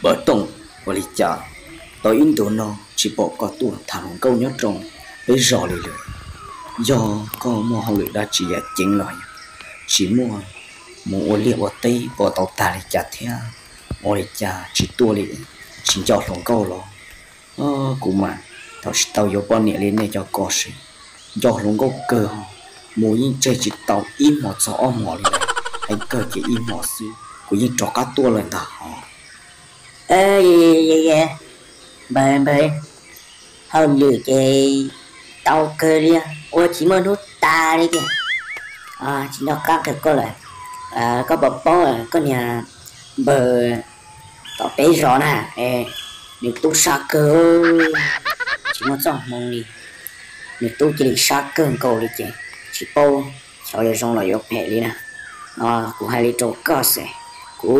Npawg Tooj, ua li cas tau ib ntus no tsis pom koj tuaj tham hluas nkauj nyob rau peb zos li lawm? Yog koj muaj hauj lwm dab tsi yam ceev los yog tsis muaj, mus ua liaj ua teb puas tau tag li cas thiab? Ua li cas tsis tuaj li, tsis nco hluas nkauj los? Kuv mas thaum tsis tau yuav poj niam li nej cov ko seb, nco hluas nkauj kawg ho, mus yeej tseg tsis tau ib hmo txog ob hmo li, hais kawg ces ib hmo xwb kuv yeej rov qab tuaj lawm ntag ho. Npawg, npawg, hauj lwm ces tau kawg li, ua tsis muaj hnub tas li tiag. Tsis nco qab qhia koj lawm, koj puas paub koj niag npawg tom peb zos na, nws tub sab kawg, tsis muaj txoj hmoo li, nws tub cia li sab kawg nkaus li ces tsis paub xyov yuav zoo los yuav phem li na. Kuv hais li rau koj xwb, kuv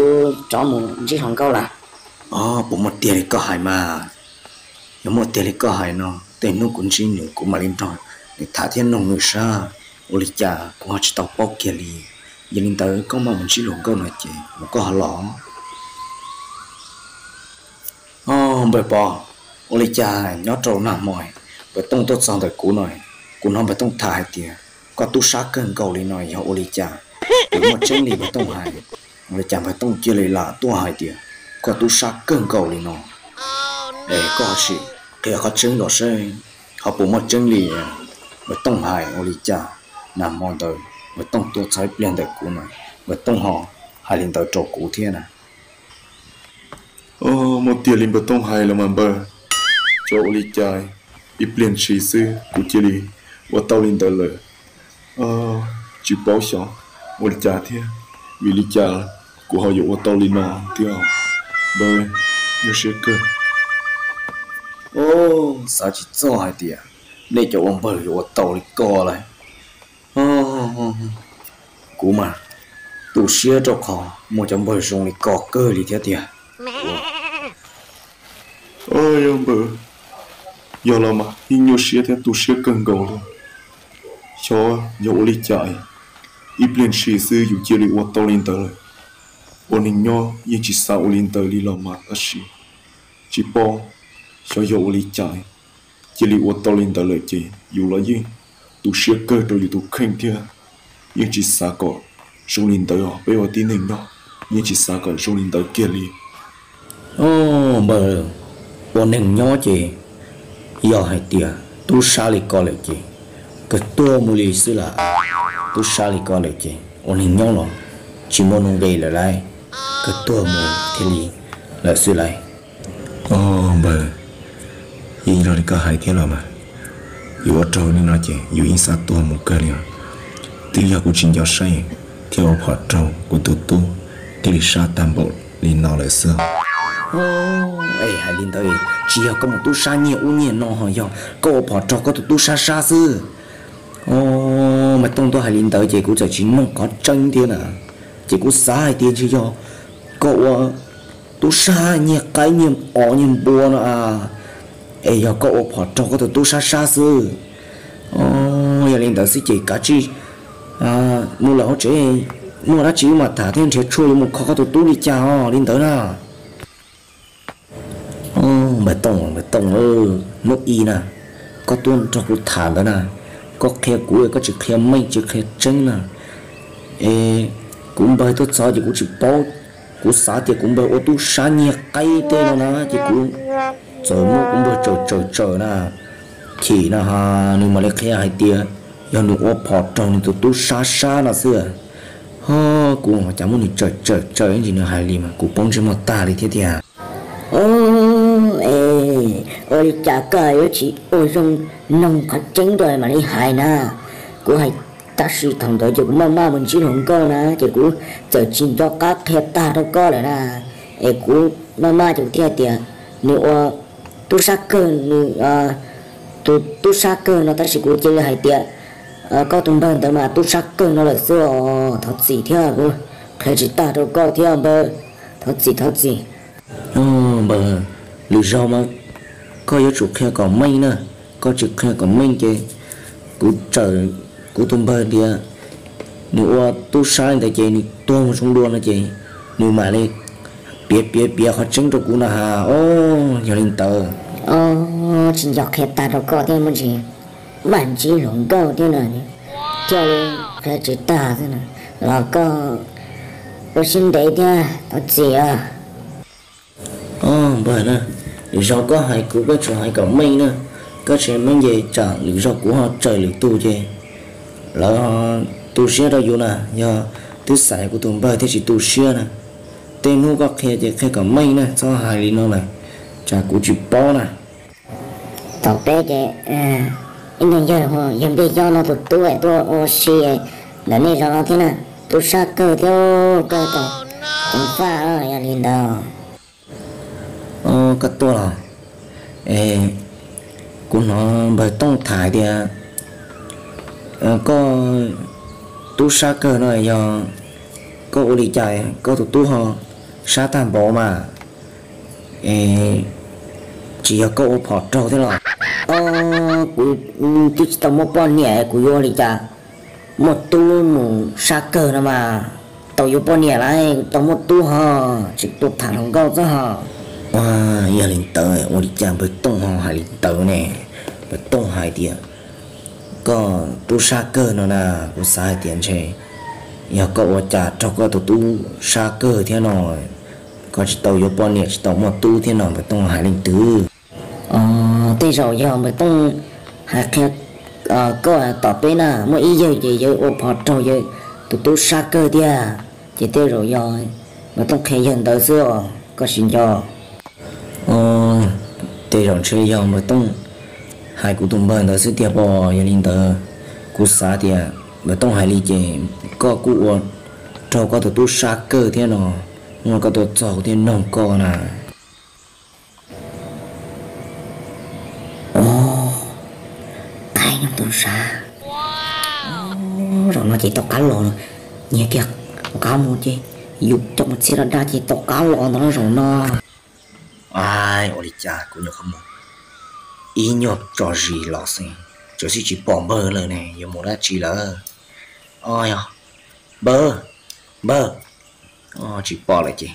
rov mus ntsib hluas nkauj lawm. Puas muaj tiag li koj hais mas? Yog muaj tiag li koj hais no, tej hnub kuv ntsib nws kuv mam li nrog nws tham thiab noog nws sab, ua li cas kuv ho tsis tau paub kiag li. Yog li ntawd koj mam mus ntsib hluas nkauj no ces mus koj ho los. Npawg Pov, ua li cas nyob rau nag hmo npawg Tooj tuaj txog ntawm kuv no, kuv hnov npawg Tooj tham hais tias koj tub sab kawg nkaus li no yog ua li cas? Puas muaj tseeb li npawg Tooj hais? Ua li cas npawg Tooj cia li lam tuaj hais tias koj tub sab kawg nkaus li no? Es koj ho sim qhia qhov tseeb los seb ho puas muaj tseeb li npawg Tooj hais ua li cas. Nag hmo ntawd npawg Tooj tuaj txog ib pliag ntawm kuv no, npawg Tooj ho hais li ntawd rau kuv thiab na. Muaj tiag li npawg Tooj hais los mas npawg, xyov ua li cas ib pliag ntshis xwb kuv cia li ua tau li ntawd lawm. Tsis paub xyov ua li cas thiab, vim li cas kuv ho yuav ua tau li no thiab. Npawg, nyuaj siab kawg. Xav tsis txog hais tias nej cov ua npawg yuav ua tau li ko lawm. Kuv mas tu siab rau qhov muaj cov npawg zoo li ko kawg li thiab tiag. Yog npawg, yog los mas yeej nyuaj siab thiab tu siab kawg nkaus li. Xyov yog ua li cas, ib pliag ntshis xwb yus cia li ua tau li ntawd lawm. Ua neeg nyob yeej tsis xav ua li ntawd li los mas tab sis tsis paub xyov yog ua li cas cia li ua tau li ntawd lawm ces yus los yeej tu siab kawg rau yus tus kheej thiab. Yeej tsis xav kom zoo li ntawd os, peb ua tib neeg nyob yeej tsis xav kom zoo li ntawd kiag li. Npawg, ua neeg nyob ces yog hais tias tub sab li ko lawm ces kawg tuag mus li xwb lawm. Tub sab li ko lawm ces ua neeg nyob los tsis muaj nuj nqis lawm lauj, kawg tuag mus thiaj li lawm xwb lauj. Npawg, yeej yog li koj hais thiab los mas, yus ua raug li no ces yus yeej xav tuag mus kawg li os. Twb yog kuv tsis nco saib thiab ua phom raug kuv tus tub thiaj li sab tag npaum li no lawm xwb. Es hais li ntawd tsis yog koj mus tub sab nyiaj ub nyiaj no ho yog koj ua phom raug koj tus tub sab sab xwb. Npawg Tooj tuaj hais li ntawd ces kuv txawm tsis noog qhov tseeb thiab na, ces kuv xav hais tias ntshe yog koj ua tub sab nyiag qaib nyiag os nyiag npua no, es yog koj ua phom raug koj tus tub sab sab xwb. Yog li ntawd xwb ces kav tsij mus lawm hauv tsev, muaj dab tsi wb mam tham thiab, nrhiav tshuaj yuav mus kho koj tus tub li cas os li ntawd na. Npawg Tooj, Npawg Tooj, hnub i na, koj tuaj nrog kuv tham ntawd na, koj qhia kuv koj tsis qhia meej tsis qhia tseeb na. Es kuv npawg tuaj txog ces kuv tsis paub, kuv xav tias kuv npawg ua tub sab nyiag qaib tej no na ces kuv txawm muab kuv npawg tsawm tsawm tsawm na, chim no ha, nws mam li qhia hais tias yog nws ua phom raug nws tus tub sab sab no xwb. Ho kuv cas muab nws tsawm tsawm tsawm ib ntsis nws hais li mas kuv poob ntsej muag tag li thiab tiag. Ua li cas koj yuav tsis ua zoo noog qhov tseeb rau mam li hais na? Kuv hais tab sis thaum ntawd ces kuv maj maj mus ntsib hluas nkauj na ces kuv txawm tsis nco qab qhia tag rau koj lawm na. Es kuv maj maj ces kuv thiaj hais tias nws ua tub sab kawg, nws tus tub sab kawg no tab sis kuv cia li hais tias koj tus npawg ntawd mas tub sab kawg no lawm xwb os. Thov txim thiab, kuv qhia tsis tag rau koj thiab npawg, thov txim thov txim. Npawg, lwm zaug mas koj yuav tsum qhia kom meej na, koj tsis qhia kom meej ces kuv tsawm kuv tus npawg tias nws ua tub sab li ntawd ces nws tuag mus zoo dua no ces nws mam li Piav piav piav qhov tseeb rau kuv no ha. Os, yog li ntawd. Os, tsis nco qhia tag rau koj thiab, muaj ntsis maj ntsib hluas nkauj thiab no, thiaj li qhia tsis tag xwb na. Los koj ua siab ntev thiab thov txim os. Os, npawg na, lwm zaus koj hais kuv koj tsuas hais kom meej na, koj tsis meej ces tsam lwm zaus kuv ho tsawm lwm tus ces lawv tu siab rau yus na. Yog twb xaiv kuv tus npawg thiaj tsis tu siab na. Tej hnub koj qhia ces qhia kom meej na, txhob hais li no lawm, tsam kuv tsis paub na. Thaum peb ces ib nteeg yawg, yawg Npliaj Yob no tus tub tuaj ua si ntawm nej zos no thiab na, tub sab kawg thiab, koj tau ceev faj. Yog li ntawd, koj tuaj los, kuv hnov npawg Tooj tham tias koj tub sab kawg no, yog koj ua li cas koj tus tub ho sab tag npaum mas? Tsis yog koj ua phom raug thiab los? Os, kuv twb tsis tau muaj poj niam, kuv yuav ua li cas muaj tub mus sab kawg no mas? Tau yuav poj niam lawm, tau muaj tub ho, tsis tuaj tham hluas nkauj xwb ho. Yog li ntawd ua li cas npawg Tooj ho hais li ntawd ne? Npawg Tooj hais tias koj tub sab kawg no na, kuv xav hais tias ntshe yog koj ua cas raug koj tus tub sab kawg thiab no, koj tsis tau yuav poj niam tsis tau muaj tub thiab no, npawg Tooj hais leej twg? Os, tej zaum yog npawg Tooj hais qhia koj tom peb na, muaj ib yawg ces yawg ua phom raug yawg tus tub sab kawg tiag, ces tej zaum yog npawg Tooj qhia yawg ntawd xwb os, koj sim nco. Os, tej zaum ntshe yog npawg Tooj hais kuv tus npawg ntawd xwb tiag pom. Yog li ntawd kuv xav tias npawg Tooj hais li ces koj kuj ua raug koj tus tub sab kawg thiab no, muaj koj tuaj txog kuv thiaj noog koj na. Os, qaib nyob tub sab. Zaum no ces tau qab los, nyiag kiag qab mus ces yus coj mus txhiab rau dab ces tau qab los ntawd zaum no. Ua li cas kuv nyuam qhuav mus ib nyuag tso zis los xwb, tsuas tsis pom npawg lawm ne, yuav mus dab tsi lawm? Os, yog npawg, npawg, tsis pom lawm ces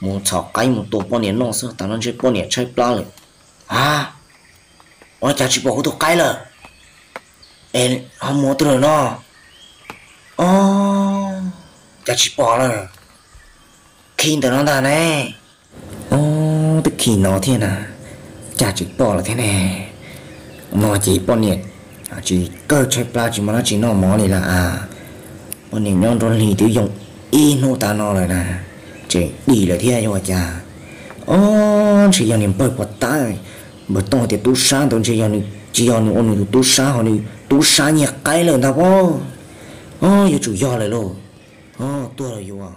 mus txhom qaib mus tua poj niam noj xwb, tas no ntshe poj niam tshaib plab lawm. A, ua cas tsis pom kuv tus qaib lawm? Es ho mus twg lawm no? Os, cas tsis pom lawm? Khi ntawm no ntag ne. Os, twb khi no thiab na, cas tsis pom lawm thiab ne? No ces poj niam tsis kawg tshaib plab tsis muaj dab tsi noj mov li lawm a. Poj niam nyob nrog hli twb yoo ib hnub tas no lawm na, tseem dim lawm thiab yuav ua cas? Os, ntshe yog niag npawg puas tab, npawg Tooj tias tub sab ntawd ntshe yog nws, tsis yog nws ua nws tus tub sab ho nws tub sab nyiag qaib lawm ntag pob. Os, yuav tsum yog lawm lauj. Os, tuag los yuav.